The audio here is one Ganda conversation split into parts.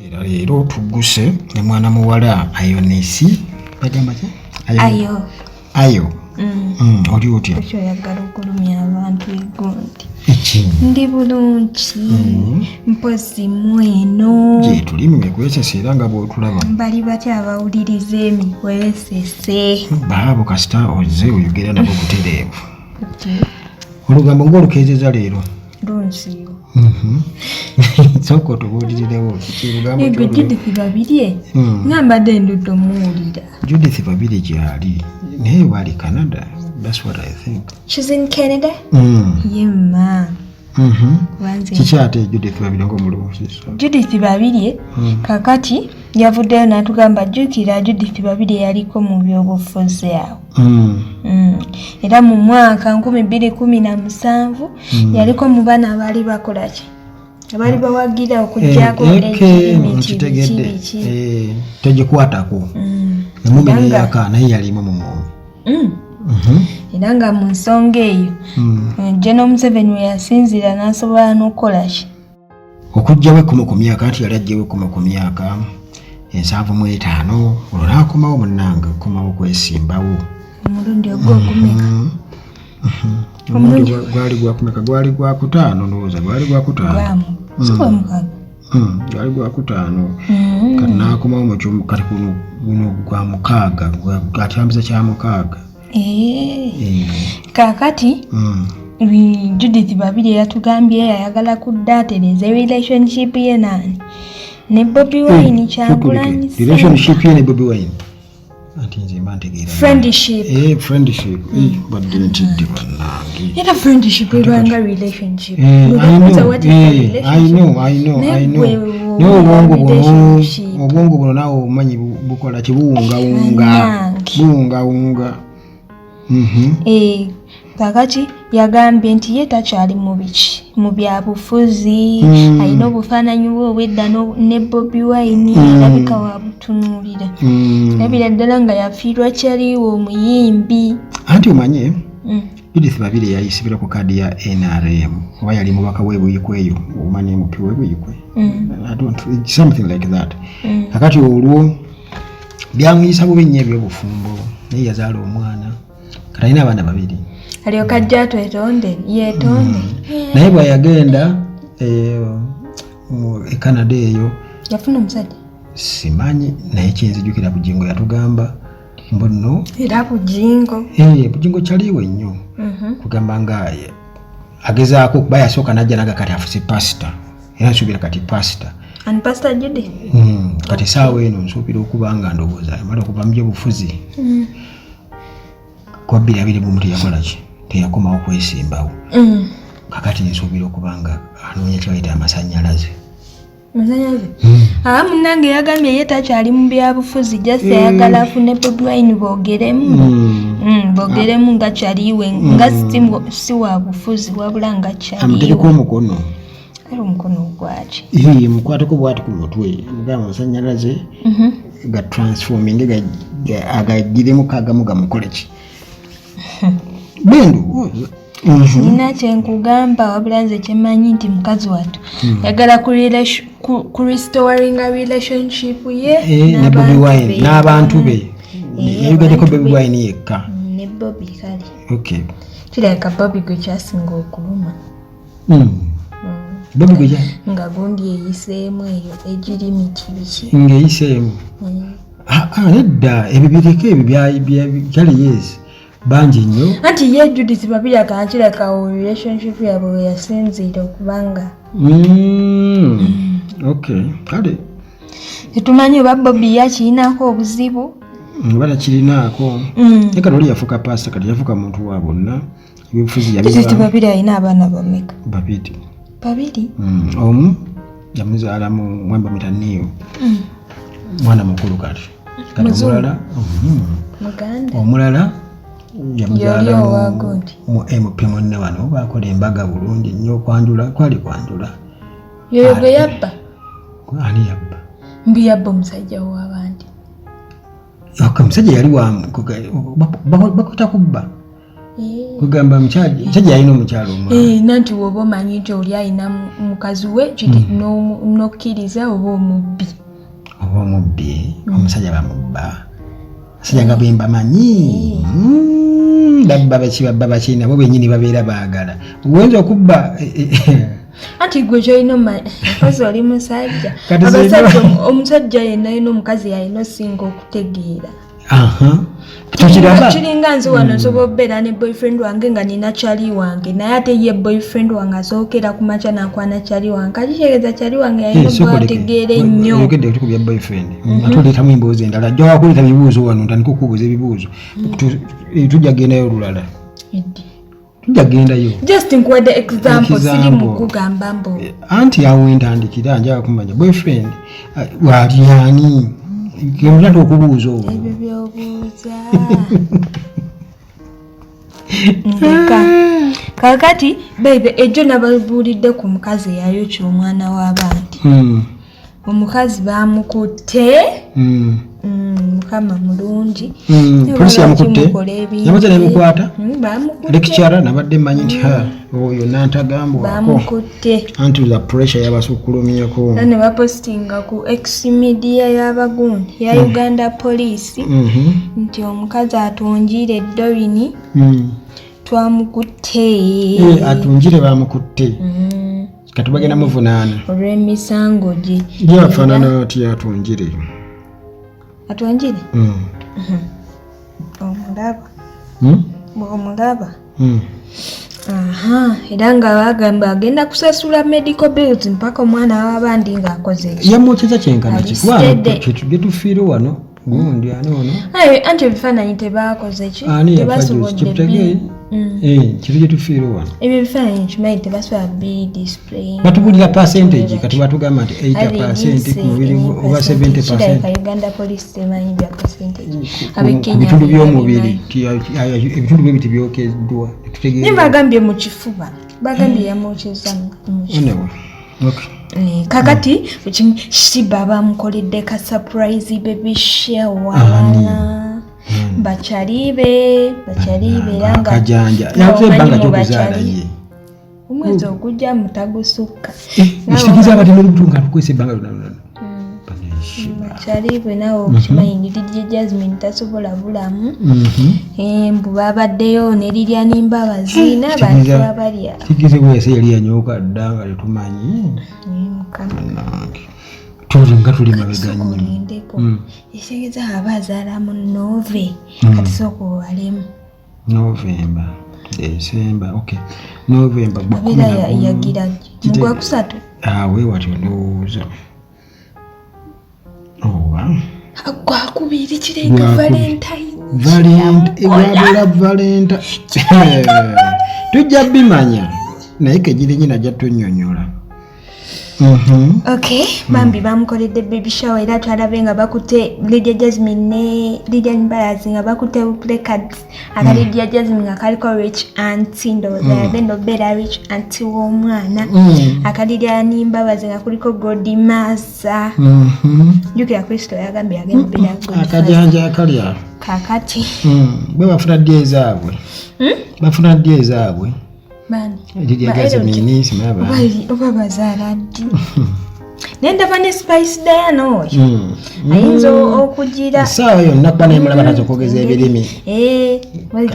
Era leero tugguse ne mwana muwala Ayonesi, bagamba ki? Ayo. Ayo. Oli otya? Okyoyagala okulumya abantu egundi. Eki? Ndi bulungi. Mpozi mweno. Gye tuli mu mikwesese era nga bw'otulaba. Bali batya abawuliriza emikwesese? Baabo kasita ozze oyogera nabo butereevu. Olugambo ng'olukeezeza leero. Lunsiiwo. Sooka otubuulirirewo kiki olugambo Ego ky'olulimi. Judith Babirye. Nga mbadde ndudde omuwulira. Judith Babirye gyali naye bali Canada. That's what I think. She's in Canada? Ye mma. Kubanze Kiki ate Judith Babirye ng'omulowooza? Judith Babirye kakati yavuddeyo n'atugamba, jjukira Judith Babirye yaliko mu byobufuzi awo. Era mu mwaka 2017 yaliko mu bana abaali bakola ki? Abaali bawagira okuggyako ekirimiti. Nkitegedde. Biki biki. Tegikwatako. Emumi neyaka naye yalimu mu mwoyo. Era nga mu nsonga eyo General Museveni we yasinziira n'asobola n'okukola ki? Okuggyawo ekkomo ku myaka, anti yali aggyewo ekkomo ku myaka 75, olwo n'akomawo munnange okukomawo kwesimbawo. Omulundi ogwogumeka? Omulundi gwali gwakumeka? Gwali gwakutaano ndowooza, gwali gwakutaano. Gwamu si gwa mukaaga? Gwali gwakutaano. Kati n'akomawo mu kyomu, kati guno gwa mukaaga, atyambiza kya mukaaga. Kaakati Judith Babirye yatugambye ayagala kudda atereeze relationship ye naani? Ne Bobi Wine, Kyagulanyi. Relationship ye ne Bobi Wine, anti nze mba ntegeera. Friendship. Friendship. Badde ntidde bannange. Era friendship ebanga relationship. Eh, I Bwe know, what is a eh, I know, I know, Naye I know. gwe Naye obwongo buno, relationship. obwongo buno naawe obumanyi bukola ki? Buwungawunga. Bannange. Buwungawunga. Kakati yagambye nti ye takyali mu biki, mu byabufuzi. Alina obufaananyi bwe obwedda ne Bobi Wine, alabika wabutunuulira. Labira ddala nga yafiirwa kyaliwo omuyimbi. Anti omanye Judith Babirye yayisibira ku kaadi ya NRM, oba yali mubaka w'e Buikwe eyo, oba ne MP w'e Buikwe. I don't, something like that. Kakati olwo byamuyisa bubi nnyo ebyobufumbo, naye yazaala omwana, kati alina abaana babiri. Alyoka ajja atwetonde, yeetonde. Naye bwe yagenda mu e Canada eyo, Yafuna omusajja? Simanyi, naye kyenzijukira Bugingo yatugamba mbu nno Era Bugingo. Bugingo kyaliwe nnyo kugamba nga agezaako kuba yasooka najja naga kati afuse pasita, era nsuubira kati pasita. And Pastor Judith. Kati esaawa eno nsuubira okuba nga ndowooza amala okuva mu byobufuzi kwa 2021 teyakola ki, teyakomawo kwesimbawo. Kakati nsuubira okuba nga anoonya kyebayita amasanyalaze. Masanyalaze. Aa, munnange yagambye ye takyali mu byabufuzi, just ayagala afune Bobi Wine boogeremu. Boogeremu nga kyaliwe, nga si wa bufuzi wabula nga Amutekeko kyaliwe. omukono. Era omukono gwaki? Ee, mukwateko bwati ku mutwe, mugamba amasanyalaze ga transforming agagiremu kagamu gamukole ki bendu. Sirina kyenkugamba, wabula nze kyemmanyi nti mukazi wattu ayagala ku restoringa relationship ye Eh, ne Bobi n'abantu Wine be. n'abantu be. Yayogeddeko Abantu Bobi be. Wine yekka. Ne Bobi kale. Kirabika Bobi gwe kyasinga okuluma. Bobi gwe Nga gundi eyiseemu eyo egirimiti biki. Ng'eyiseemu. Ah, ah, nedda, ebyo bireke, ebyo kyali yes bangi nnyo. Anti ye Judith Babirye akakiraka awo relationship yaabwe we yasinziira okubanga Okay, kale. Tetumanyi oba Bobi yakirinako obuzibu. Oba takirinaako. Naye kati oli yafuuka pasita, kati yafuuka muntu wa bonna, ebyobufuzi Judith yabiva. Babirye alina abaana bameka? Babiri. Babiri. Omu yamuzaala mu mwamba mitaniyo, mwana mukulu kati Muzungu. omulala Muganda. Omulala yamuzaala Yoli owa gundi. Mu MP munne wano, bakola embaga bulungi nnyo, okwanjula kwali kwanjula. Yoyo gwe yabba. Ani yabba? Mbu yabba omusajja w'abandi. Okay, omusajja yali wa bakwita kubba. Kugamba musajja yalina omukyalo omulala. Nanti woba omanyi nti oli alina mukazi we, nokkiriza oba omubbi. Oba omubbi, omusajja bamubba. Abasajja nga bwe mbamanyi, babba baki, babba baki, nabo bennyini babeera baagala oyinza okubba. Anti gwe kyolina omukazi, oli musajja, abasajja, omusajja yenna alina omukazi yalina osinga okutegeera. Tukiraba. Kiringa nze wano, nsobola okubeera ne boyfriend wange nga nina kyali wange, naye ate ye boyfriend wange asookera ku makya nakwana kyali wange. Kakitegeeza kyali wange yalina obwategeera ennyo. Oyogedde ku bya boyfriend, ate oleetamu emboozi endala. Ajja wakuleeta bibuuzo wano, ntandika okubuuza ebibuuzo. Tujja gendayo olulala, tujja gendayo. Just nkuwadde example, siri mukugamba mbu. Anti awo entandikira, njagala kumanya boyfriend wali ani, gemutata okubuuza olwo. Ebyo byobuuza ndeka. Kakati baibe, ejjo nababuulidde ku mukazi eyayokya omwana w'abandi. Omukazi bamukutte. Mukama mulungi. Polisi yamukutte, yamaze nemukwata. Lecturer nabadde mmanyi nti ha, oyo nantagambwako. Bamukutte. Anti the pressure yabasukkulumyeko. Era ne bapostinga ku X media y'abagundi ya Uganda Police nti omukazi atungiire Dorini twamukutte. Atungire bamukutte, kati bagenda muvunaana. Olw'emisango gye. Ye afaanana atya atungire? Atungire omulaba? Bw'omulaba. Aha, era nga bagamba agenda kusasula medical bills mpaka omwana w'abandi ng'akoze eki. Yamwokyeza kyenkana ki? Steady. Kyetujje tufiire wano, gundi ani ono? Aye, anti ebifaananyi tebakoze ki? Ani yafa juzi? Tebasobodde. Kibutegeeri. Kitujje tufiire wano. Ebyo ebifaananyi kimanyi tebasobola bi displaying. Batubulira percentage, kati batugamba nti 80% ku mubiri oba 70%. Kirabika Uganda Police temanyi bya percentage. Ku Ab'e bitundu by'omubiri, ebitundu bwe biti byokeddwa. Naye bagambye mu kifuba, bagambye yamwokyeza mu kifuba. Anyway, okay. Kakati Sheebah bamukoledde ka surprise baby shower. Ani? Bakyalibe, bakyalibe, era nga Akajanja nga yabuze omanyi ebbanga mu kyokuzaala bakyali. ye. Omwezi ogujja mutagusukka. Ekitegeeza abadde n'olubuto nga atukwesa ebbanga lyonna lyonna. Bakyalibe naawe okimanyi Lydia Jasmine tasobola bulamu. Mbu babaddeyo ne Lilian Mbabazi n'abantu abalya. Kitegeeza bweyase yali yanyooka dda nga tetumanyi. Mukama. Bannange, tuli nga tuli mabega nnyo. Olindeko. Ekitegeeza aba azaala mu Nove. Kati sooka obalemu. November, December, okay, November gwa abeera 11. Yagira mu gwa kusatu. Awe watyo ndowooza oba Gwakubiri kirenga. Gwakubiri. Valentine. Wabeera valenta, tujja bimanya, naye kegiri nyina ajja tunnyonnyola. Okay, bambi bamukoledde baby shower, era twalabe nga bakutte Lydia Jasmine ne Lilian Mbabazi nga bakutte placards, aka Lydia Jasmine nga kaliko "rich auntie", ndowooza yagenda obeera rich auntie w'omwana, aka Lilian Mbabazi nga kuliko "Godmother". Jjukira Kristo yagambye yagenda obeera godfather. Akajanja akali awo. Kakati Bwe bafuna ddi ezaabwe? Bafuna ddi ezaabwe? Bani? Lydia Ba Jasmine, simaba. Oba bazaala ddi? Naye ndaba ne Spice Diana oyo ayinza okugira. Essaawa yonna, kuba naye mulaba taza okwogeza ebirimi. Well,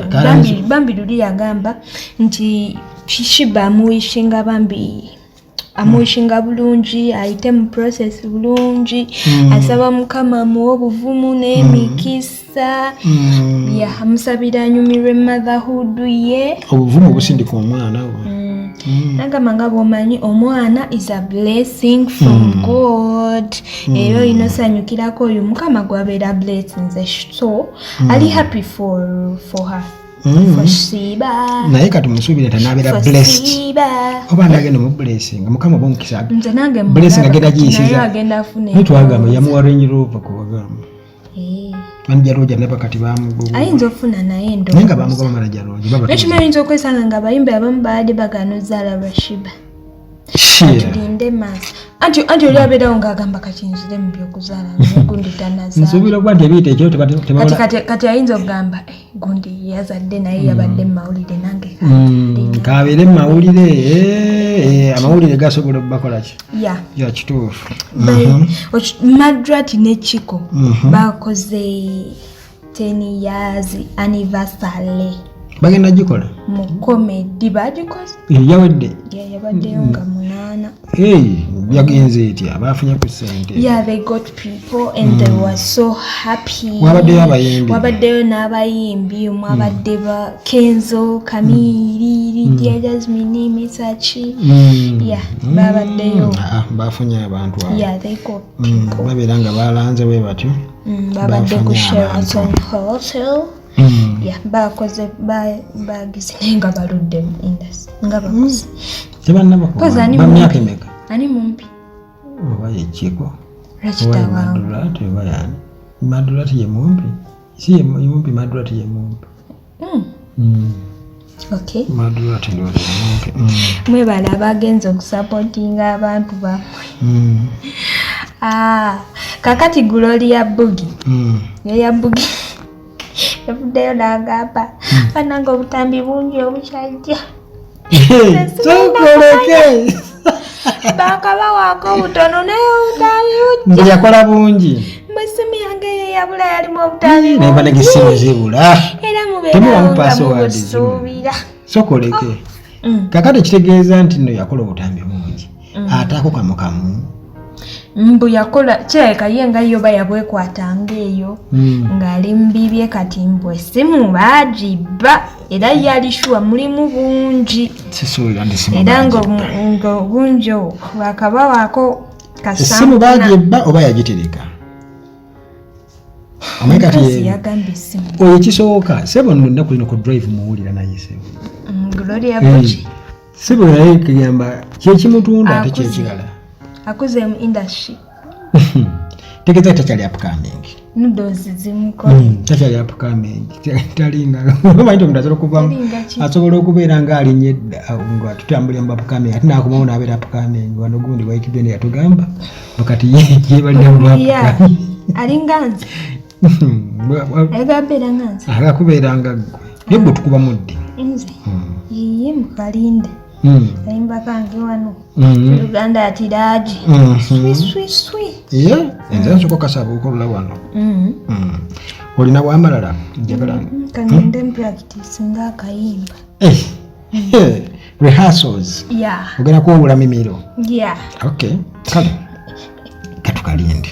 bambi luli yagamba nti Sheebah amuwishinga, bambi amuwishinga bulungi, ayite mu process bulungi, asaba Mukama amuwe obuvumu n'emikisa. Ya amusabira anyumirwe motherhood ye. Obuvumu obusindika omwana we. Nagamba nga bwomanyi omwana is a blessing from God, era olina osanyukirako oyo Mukama gwabeera blessings, so ali happy for her, for Sheebah. Naye kati musuubire nti anaabeera For blessed Sheebah. Oba nagenda mu blessing, Mukama oba omukisa. Nze nange Blessing mulaba agenda kati naye giyisiza. agenda afuna. Naye twagamba yamuwa Range Rover, kubagamba manager Roger naba kati bamugoba. Ayinza okufuna naye Naye nga endowooza. bamugoba manager Roger baba. Naye kimanyi, oyinza okwesanga nga abayimbi abamu baadde bagaana ozaala lwa Sheebah. Tulinde maaso. Anti oli abeerawo ng'agamba kati nzire mu byokuzaala gundi tanazaala. Nsuubira okuba nti ebiyita ekiro kati ayinza okugamba gundi yazadde naye yabadde mu mawulire nange kabeere mu mawulire, amawulire gasobola okubakola ki? Ya kituufu. Madrat ne Chiko bakoze 10 years anniversary. Bagenda gikola mu comedy bagikoze yawedde yabaddeyo nga 8. Yagenze etya? Bafunye ku ssente. Yeah, they got people and they were so happy. Wabaddeyo abayimbi. Wabaddeyo n'abayimbi, mwabadde ba Kenzo, Kamiri, Lydia Jasmine, Misachi. Yeah, babaddeyo. Bafunye abantu abo. Yeah, they got people. Babeera nga balanze bwe batyo. Babadde ku Sheraton Hotel. Yeah, bakoze bagize naye nga baludde mu industry nga bakoze. Tebannabamyaka emeka? Ani mumpi? Oba ye Chiko Madrat oba yani Madrat ye mumpi? Si ye mumpi, Madrat ye mumpi. Okay. Madrat ndowooza ye mumpi. Mwebale abagenze okusupportinga abantu bammwe. Kakati Gloria Bugie. Gloria Bugie yavuddeyo n'agamba bannange obutambi bungi obukyajja. Sokoleke bakabawaako obutono naye obutambi bujja. Mbu yakola bungi. Mu ssimu yange eyo eyabula yalimu obutambi bungi. Naye essimu zibula. Era mubeerawo nga mubusuubira. Sokoleke. Kakati kitegeeza nti nno yakola obutambi bungi. Ate ako kamu kamu. Mbu yakola kirabika ye nga yo bayabwekwatanga eyo ng'ali mbibye kati mbu essimu baagibba era ye ali sure mulimu bungi. Era nga obungi obwo bwakabawaako essimu baagibba oba yagitereka? Yagambye essimu. Oyo kisooka sebo nno ennaku zino ku drive muwulira naye sebo. Gloria Bugie. Sebo naye kugamba kyekimutunda ate kyekirala. Akuze mu industry. Tegeeza takyali upcoming. Noodles zimukola. Takyali upcoming. Talinga. Omanyi nti omuntu asobola okuva asobola okubeera ng'alinnya edda nga tutambulira mu upcoming ate n'akomawo n'abeera upcoming. Wano gundi White Ben yatugamba kati ye balina mu upcoming. Alinga nze. Ayagala beera nga nze. Ayagala kubeera nga ggwe. Naye gwe tukuba muddi. Nze. Yiye mukalinde. Kayimba kange wano. Uganda atiraji. Swi swi swi. Ye, nze nsooka kasaba okolola wano. Olina bwamalala njagala. Kangende practice nga akayimba. Rehearsals. Yeah. Ogenda kuwungula mimiro. Yeah. Okay. Kale. Katukalinde.